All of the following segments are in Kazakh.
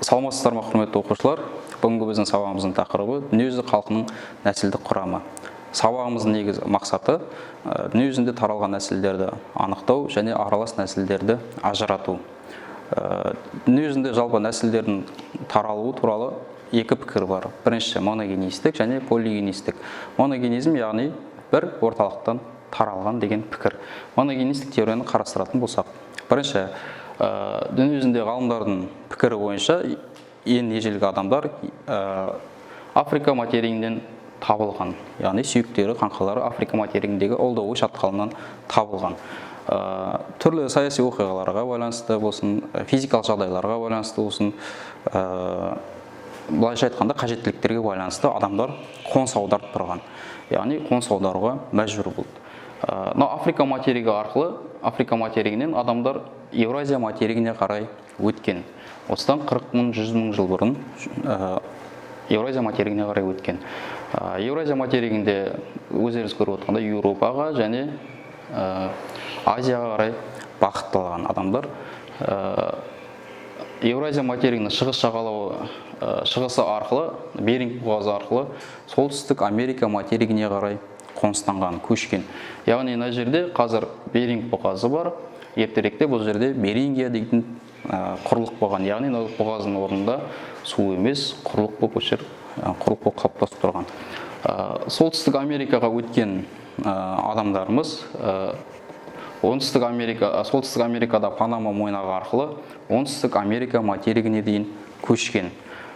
Саламатсыздар ма, құрметті оқушылар! Бүгінгі біздің сабағымыздың тақырыбы – дүниежүзі халқының нәсілдік құрамы. Сабағымыздың негізгі мақсаты – дүниежүзінде таралған нәсілдерді анықтау және аралас нәсілдерді ажырату. Дүниежүзінде жалпы нәсілдердің таралуы туралы екі пікір бар. Бірінші – моногенистік және полигенистік. Моногенизм, яғни бір орталықтан таралған деген пікір. Моногенистік теорияны қарастыратын болсақ, бірінші, дүниежүзінде ғалымдардың пікірі бойынша ең ежелгі адамдар Африка материгінен табылған, яғни сүйектері, қаңқалары Африка материгіндегі Олдувай шатқалынан табылған. Түрлі саяси оқиғаларға байланысты болсын, физикалық жағдайларға байланысты болсын, былайша айтқанда, қажеттіліктерге байланысты адамдар қоныс аударып тұрған, яғни қоныс аударуға мәжбүр болды. Мынау Африка материгі арқылы, Африка материгінен адамдар Еуразия материгіне қарай өткен. Осыдан 40 мың, 100 мың жыл бұрын Еуразия материгіне қарай өткен. Еуразия материгінде өздеріңіз көріп отырғандай, Еуропаға және Азияға қарай бағытталған адамдар. Еуразия материгінің шығыс жағалауы, шығысы арқылы, Беринг бұғазы арқылы Солтүстік Америка материгіне қарай қоныстанған, көшкен. Яғни мына жерде қазір Беринг бұғазы бар, ертеректе бұл жерде Берингия дейтін құрлық болған. Яғни мынау бұғаздың орнында су емес, құрлық болып, осы жер құрлық болып қалыптасып тұрған. Солтүстік Америкаға өткен адамдарымыз Оңтүстік Америка, Солтүстік Америкада Панама мойнағы арқылы Оңтүстік Америка материгіне дейін көшкен.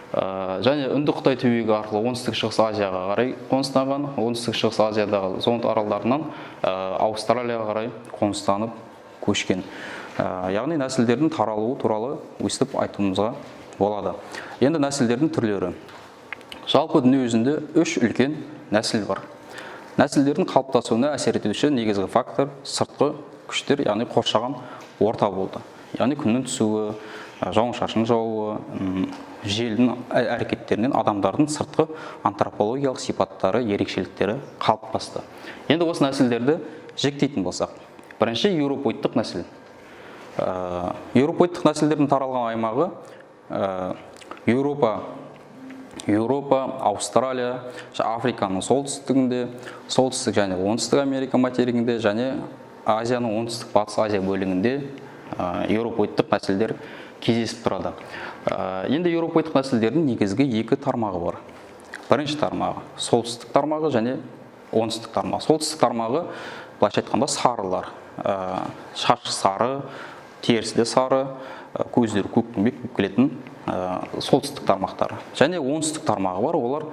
Және Үнді Қытай түбегі арқылы Оңтүстік Шығыс Азияға қарай қоныстанған. Оңтүстік Шығыс Азиядағы Зонд аралдарынан Аустралияға қарай қоныстанып көшкен. Яғни нәсілдердің таралуы туралы өстіп айтуымызға болады. Енді нәсілдердің түрлері. Жалпы дүние жүзінде үш үлкен нәсіл бар. Нәсілдердің қалыптасуына әсер етуші негізгі фактор сыртқы күштер, яғни қоршаған орта болды. Яғни күннің түсуі, жауын шашын жаууы, желдің әрекеттерінен адамдардың сыртқы антропологиялық сипаттары, ерекшеліктері қалыптасты. Енді осы нәсілдерді жіктейтін болсақ, бірінші – еуропоидтық нәсіл. Еуропоидтық нәсілдердің таралған аймағы Еуропа, Аустралия, Африканың солтүстігінде, Солтүстік және Оңтүстік Америка материгінде және Азияның оңтүстік батыс Азия бөлігінде еуропоидтық нәсілдер кездесіп тұрады. Енді еуропоидтық нәсілдердің негізгі екі тармағы бар. Бірінші тармағы – солтүстік тармағы және оңтүстік тармағы. Солтүстік тармағы, былайша айтқанда, сарылар. Шашы сары, терісі де сары, көздері көкпеңбек болып келетін солтүстік тармақтары. Және оңтүстік тармағы бар, олар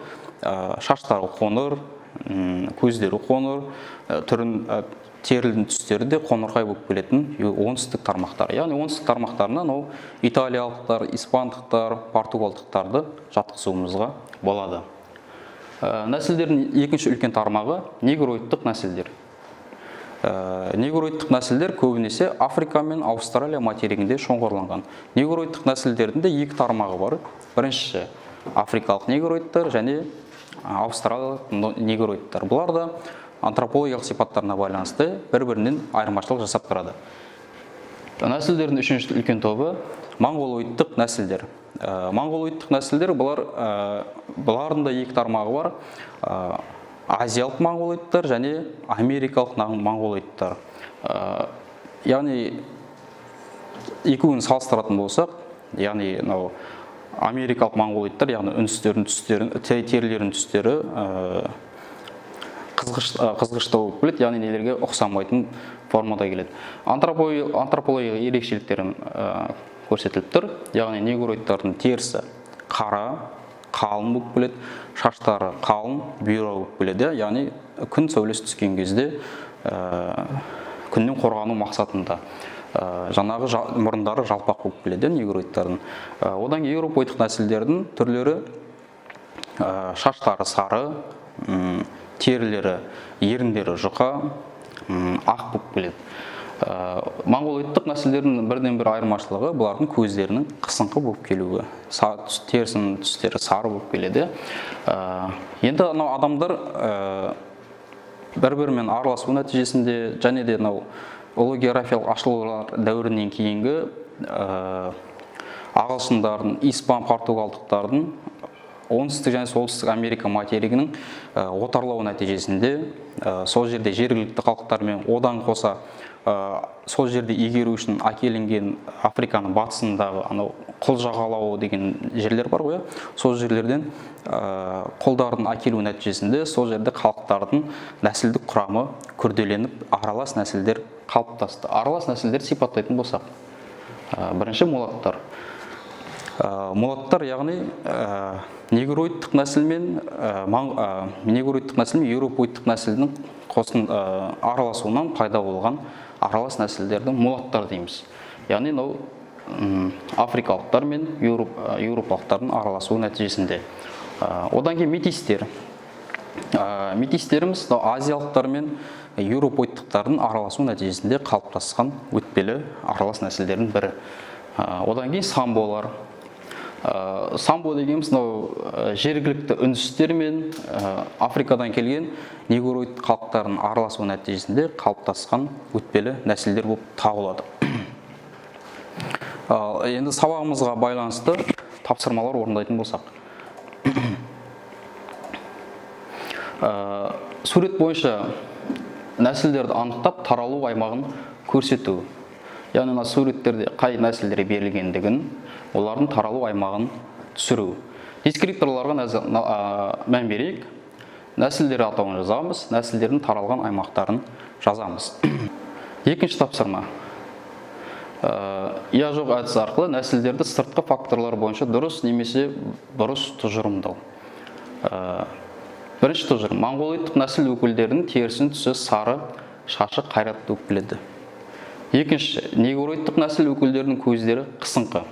шаштары қоңыр, көздері қоңыр, түрін, терінің түстері де қоңырқай болып келетін оңтүстік тармақтары. Яғни оңтүстік тармақтарынан ол италиялықтар, испандықтар, португалдықтарды жатқызуымызға болады. Нәсілдердің екінші үлкен тармағы – негроидтық нәсілдер. Негроидтық нәсілдер көбінесе Африка мен Аустралия материгінде шоғырланған. Негроидтық нәсілдердің де екі тармағы бар. Біріншісі – африкалық негроидтар және австралиялық негроидтар. Бұлар да антропологиялық сипаттарына байланысты бір-бірінен айырмашылық жасап тұрады. Нәсілдердің үшінші үлкен тобы – монғолоидтық нәсілдер. Монғолоидтық нәсілдер бұлар, бұлардың да екі тармағы бар. Азиялық монғолоидтар және америкалық монғолоидтар. Яғни екеуін салыстыратын болсақ, яғни мынау америкалық монғолоидтар, яғни үндістердің түстерін, терілерінің түстері қызғыштау болып келеді, яғни нелерге ұқсамайтын формада келеді. Антропология ерекшеліктерін көрсетіліп тұр, яғни негроидтардың терісі қара, қалың болып келеді, шаштары қалың, бұйра болып келеді, яғни күн сәулесі түскен кезде күннен қорғану мақсатында. Жаңағы мұрындары жалпақ болып келеді негроидтардың. Одан кейін еуропоидтық нәсілдердің түрлері: шаштары сары, терілері, еріндері жұқа, ақ болып келеді. Монғолоидтық нәсілдердің бірден бір айырмашылығы – бұлардың көздерінің қысыңқы болып келуі, терісінің түстері сары болып келеді. Енді анау адамдар бір бірімен араласу нәтижесінде және де мынау ұлы географиялық ашылулар дәуірінен кейінгі Ағылшындардың, испан, португалдықтардың Оңтүстік және Солтүстік Америка материгінің отарлауы нәтижесінде сол жерде жергілікті халықтармен, одан қоса сол жерде игеру үшін әкелінген Африканың батысындағы анау құл жағалауы деген жерлер бар ғой, иә, сол жерлерден құлдардың әкелу нәтижесінде сол жерде халықтардың нәсілдік құрамы күрделеніп, аралас нәсілдер қалыптасты. Аралас нәсілдерді сипаттайтын болсақ, бірінші мулаттар. Мулаттар, яғни негроидтық нәсіл мен негроидтық нәсіл мен еуропоидтық нәсілдің қосын араласуынан пайда болған аралас нәсілдерді мулаттар дейміз. Яғни мынау африкалықтар мен еуропалықтардың араласуы нәтижесінде. Одан кейін метистер. Метистеріміз мынау азиялықтар мен еуропоидтықтардың араласу нәтижесінде қалыптасқан өтпелі аралас нәсілдердің бірі. Одан кейін самболар. Самбо дегеніміз мынау жергілікті үндістер мен Африкадан келген негроид халықтарының араласуы нәтижесінде қалыптасқан өтпелі нәсілдер болып табылады. Ал енді сабағымызға байланысты тапсырмалар орындайтын болсақ, сурет бойынша нәсілдерді анықтап, таралу аймағын көрсету. Яғни мына суреттерде қай нәсілдер берілгендігін, олардың таралу аймағын түсіру. Дескрипторларға мән берейік. Нәсілдер атауын жазамыз, нәсілдердің таралған аймақтарын жазамыз. Екінші тапсырма. Я жоқ әдісі арқылы нәсілдерді сыртқы факторлар бойынша дұрыс немесе бұрыс тұжырымдау. Бірінші тұжырым: монғолоидтық нәсіл өкілдерінің терісінің түсі сары, шашы қайратты болып келеді. Екінші, негроидтық нәсіл өкілдерінің көздері қысыңқы.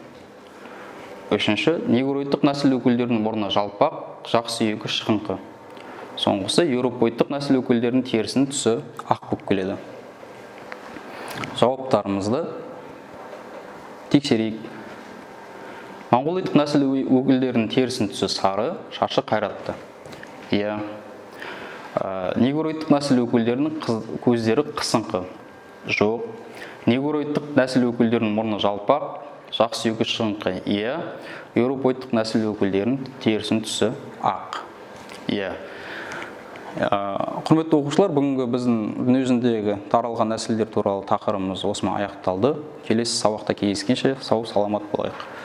Үшінші, негроидтық нәсіл өкілдерінің мұрны жалпақ, жақ сүйегі шығыңқы. Соңғысы, еуропоидтық нәсіл өкілдерінің терісінің түсі ақ болып келеді. Жауаптарымызды тексерейік. Монғолоидтық нәсіл өкілдерінің терісінің түсі сары, шашы қайратты. Иә. Негроидтық нәсіл өкілдерінің көздері қысыңқы. Жоқ. Негроидтық нәсіл өкілдерінің мұрны жалпақ, жақ сүйегі шығыңқы. Иә. Еуропоидтық нәсіл өкілдерінің терісінің түсі ақ. Иә. Құрметті оқушылар, бүгінгі біздің дүниежүзіндегі таралған нәсілдер туралы тақырыбымыз осымен аяқталды. Келесі сабақта кездескенше сау саламат болайық.